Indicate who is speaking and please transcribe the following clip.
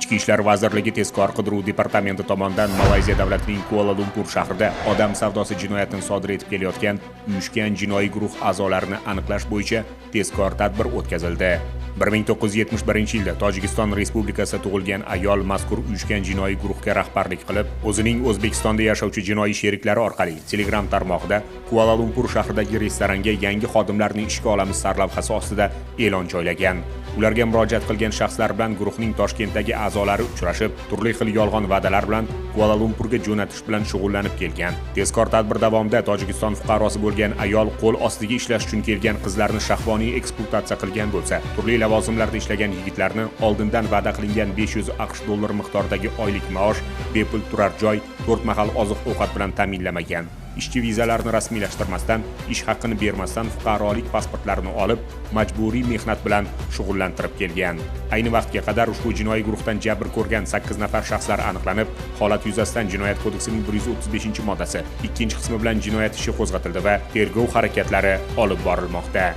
Speaker 1: Ichki ishlar vazirligi tezkor qidiruv departamenti tomonidan Malayziya davlatining Kuala-Lumpur shahrida odam savdosi jinoyatini sodir etib kelayotgan uyushgan jinoiy guruh a'zolarini aniqlash bo'yicha tezkor tadbir o'tkazildi. 1971-yilda Tojikiston Respublikasida tug'ilgan ayol mazkur uyushgan jinoiy guruhga rahbarlik qilib, o'zining O'zbekistonda yashovchi jinoiy sheriklari orqali Telegram tarmog'ida Kuala-Lumpur shahridagi restoranga yangi xodimlarni ishga olamiz sarlavhasi ostida e'lon joylagan. Ularga murojaat qilgan shaxslar bilan guruhning Toshkentdagi a'zolari uchrashib, turli xil yolg'on va'dalar bilan Kuala-Lumpurga jo'natish bilan shug'ullanib kelgan. Tezkor tadbir davomida Tojikiston fuqarosi bo'lgan ayol qo'l ostiga ishlash uchun kelgan qizlarni shahvoniy ekspluatatsiya qilgan bo'lsa, turli lavozimlarda ishlagan yigitlarni oldindan va'da qilingan 500 AQSh dollari miqdoridagi oylik maosh, bepul turar joy, 4 mahal oziq-ovqat bilan ta'minlamagan. Ishchi vizalarini rasmiylashtirmasdan, ish haqqini bermasdan fuqarolik pasportlarini olib, majburiy mehnat bilan shug'ullantirib kelgan. Ayni vaqtga qadar ushbu jinoiy guruhdan jabr ko'rgan 8 nafar shaxslar aniqlanib, holat yuzasidan Jinoyat kodeksining 135-moddasi 2-qismi bilan jinoyat ishi qo'zg'atildi va tergov harakatlari olib borilmoqda.